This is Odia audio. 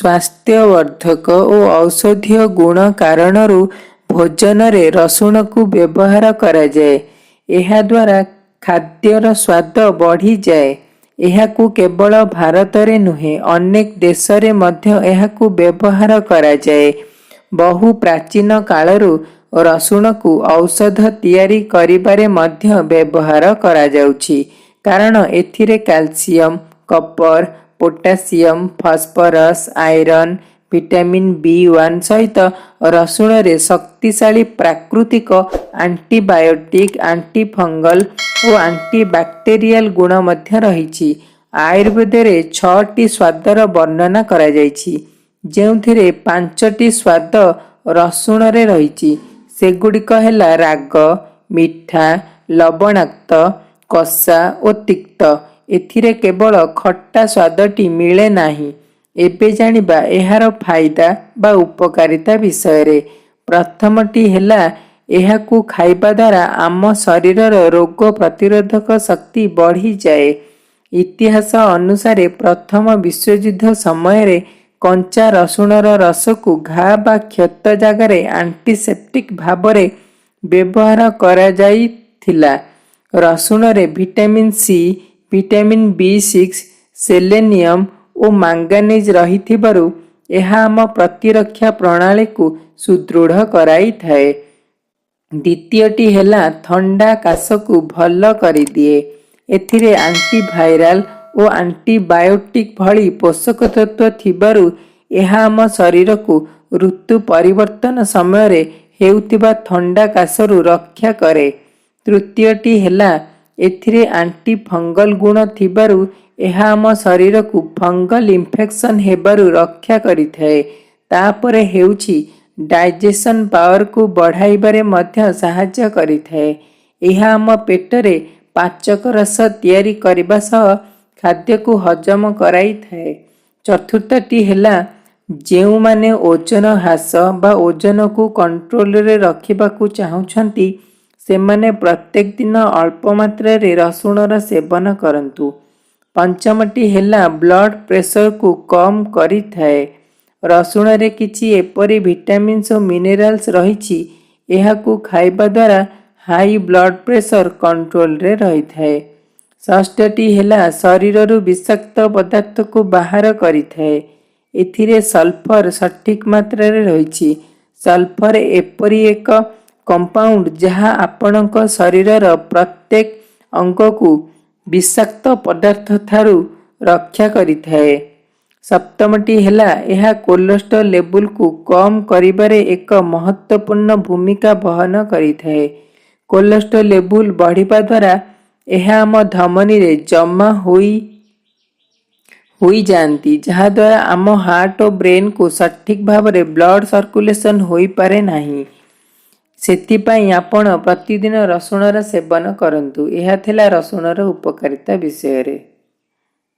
ସ୍ୱାସ୍ଥ୍ୟବର୍ଦ୍ଧକ ଓ ଔଷଧୀୟ ଗୁଣ କାରଣରୁ ଭୋଜନରେ ରସୁଣକୁ ବ୍ୟବହାର କରାଯାଏ। ଏହାଦ୍ୱାରା ଖାଦ୍ୟର ସ୍ୱାଦ ବଢ଼ିଯାଏ। ଏହାକୁ କେବଳ ଭାରତରେ ନୁହେଁ, ଅନେକ ଦେଶରେ ମଧ୍ୟ ଏହାକୁ ବ୍ୟବହାର କରାଯାଏ। ବହୁ ପ୍ରାଚୀନ କାଳରୁ ରସୁଣକୁ ଔଷଧ ତିଆରି କରିବାରେ ମଧ୍ୟ ବ୍ୟବହାର କରାଯାଉଛି, କାରଣ ଏଥିରେ calcium, copper, potassium, phosphorus, iron, vitamin B1 ସହିତ ରସୁଣରେ ଶକ୍ତିଶାଳୀ ପ୍ରାକୃତିକ ଆଣ୍ଟିବାୟୋଟିକ୍, ଆଣ୍ଟିଫଙ୍ଗଲ ଓ ଆଣ୍ଟିବାକ୍ଟେରିଆଲ ଗୁଣ ମଧ୍ୟ ରହିଛି। ଆୟୁର୍ବେଦରେ ଛଅଟି ସ୍ୱାଦର ବର୍ଣ୍ଣନା କରାଯାଇଛି, ଯେଉଁଥିରେ ପାଞ୍ଚଟି ସ୍ୱାଦ ରସୁଣରେ ରହିଛି। ସେଗୁଡ଼ିକ ହେଲା ରାଗ, ମିଠା, ଲବଣାକ୍ତ, କଷା ଓ ତିକ୍ତ। ଏଥିରେ କେବଳ ଖଟା ସ୍ୱାଦଟି ମିଳେ ନାହିଁ। ଏବେ ଜାଣିବା ଏହାର ଫାଇଦା ବା ଉପକାରିତା ବିଷୟରେ। ପ୍ରଥମଟି ହେଲା, ଏହାକୁ ଖାଇବା ଦ୍ୱାରା ଆମ ଶରୀରର ରୋଗ ପ୍ରତିରୋଧକ ଶକ୍ତି ବଢ଼ିଯାଏ। ଇତିହାସ ଅନୁସାରେ ପ୍ରଥମ ବିଶ୍ୱଯୁଦ୍ଧ ସମୟରେ କଞ୍ଚା ରସୁଣର ରସକୁ ଘା ବା କ୍ଷତ ଜାଗାରେ ଆଣ୍ଟିସେପ୍ଟିକ୍ ଭାବରେ ବ୍ୟବହାର କରାଯାଇଥିଲା। ରସୁଣରେ ଭିଟାମିନ୍ ସି, ଭିଟାମିନ୍ ବି6, ସେଲେନିୟମ ଓ ମାଙ୍ଗାନିଜ୍ ରହିଥିବାରୁ ଏହା ଆମ ପ୍ରତିରକ୍ଷା ପ୍ରଣାଳୀକୁ ସୁଦୃଢ଼ କରାଇଥାଏ। ଦ୍ୱିତୀୟଟି ହେଲା, ଥଣ୍ଡା କାଶକୁ ଭଲ କରିଦିଏ। ଏଥିରେ ଆଣ୍ଟିଭାଇରାଲ ଓ ଆଣ୍ଟିବାୟୋଟିକ୍ ଭଳି ପୋଷକ ତତ୍ତ୍ୱ ଥିବାରୁ ଏହା ଆମ ଶରୀରକୁ ଋତୁ ପରିବର୍ତ୍ତନ ସମୟରେ ହେଉଥିବା ଥଣ୍ଡା କାଶରୁ ରକ୍ଷା କରେ। ତୃତୀୟଟି ହେଲା, ଏଥିରେ ଆଣ୍ଟି ଫଙ୍ଗଲ ଗୁଣ ଥିବାରୁ ଏହା ଆମ ଶରୀରକୁ ଫଙ୍ଗଲ ଇନଫେକ୍ସନ ହେବାରୁ ରକ୍ଷା କରିଥାଏ। ତାପରେ ହେଉଛି, ଡାଇଜେସନ ପାୱାରକୁ ବଢ଼ାଇବାରେ ମଧ୍ୟ ସାହାଯ୍ୟ କରିଥାଏ। ଏହା ଆମ ପେଟରେ ପାଚକ ରସ ତିଆରି କରିବା ସହ ଖାଦ୍ୟକୁ ହଜମ କରାଇଥାଏ। ଚତୁର୍ଥଟି ହେଲା, ଯେଉଁମାନେ ଓଜନ ହ୍ରାସ ବା ଓଜନକୁ କଣ୍ଟ୍ରୋଲରେ ରଖିବାକୁ ଚାହୁଁଛନ୍ତି, ସେମାନେ ପ୍ରତ୍ୟେକ ଦିନ ଅଳ୍ପ ମାତ୍ରାରେ ରସୁଣର ସେବନ କରନ୍ତୁ। ପଞ୍ଚମଟି ହେଲା, ବ୍ଲଡ ପ୍ରେସରକୁ କମ୍ କରିଥାଏ। ରସୁଣରେ କିଛି ଏପରି ଭିଟାମିନ୍ସ ଓ ମିନେରାଲ୍ସ ରହିଛି, ଏହାକୁ ଖାଇବା ଦ୍ୱାରା ହାଇ ବ୍ଲଡ ପ୍ରେସର କଣ୍ଟ୍ରୋଲରେ ରହିଥାଏ। ଷଷ୍ଠଟି ହେଲା, ଶରୀରରୁ ବିଷାକ୍ତ ପଦାର୍ଥକୁ ବାହାର କରିଥାଏ। ଏଥିରେ ସଲଫର ସଠିକ୍ ମାତ୍ରାରେ ରହିଛି। ସଲଫର ଏପରି ଏକ କମ୍ପାଉଣ୍ଡ, ଯାହା ଆପଣଙ୍କ ଶରୀରର ପ୍ରତ୍ୟେକ ଅଙ୍ଗକୁ ବିଷାକ୍ତ ପଦାର୍ଥଠାରୁ ରକ୍ଷା କରିଥାଏ। ସପ୍ତମଟି ହେଲା, ଏହା କୋଲେଷ୍ଟ୍ରଲ ଲେବୁଲକୁ କମ୍ କରିବାରେ ଏକ ମହତ୍ତ୍ୱପୂର୍ଣ୍ଣ ଭୂମିକା ବହନ କରିଥାଏ। କୋଲେଷ୍ଟ୍ରଲ ଲେବୁଲ ବଢ଼ିବା ଦ୍ୱାରା ଏହା ଆମ ଧମନୀରେ ଜମା ହୋଇଯାଆନ୍ତି, ଯାହାଦ୍ୱାରା ଆମ ହାର୍ଟ ଓ ବ୍ରେନକୁ ସଠିକ୍ ଭାବରେ ବ୍ଲଡ ସର୍କୁଲେସନ ହୋଇପାରେ ନାହିଁ। ସେଥିପାଇଁ ଆପଣ ପ୍ରତିଦିନ ରସୁଣର ସେବନ କରନ୍ତୁ। ଏହା ଥିଲା ରସୁଣର ଉପକାରିତା ବିଷୟରେ।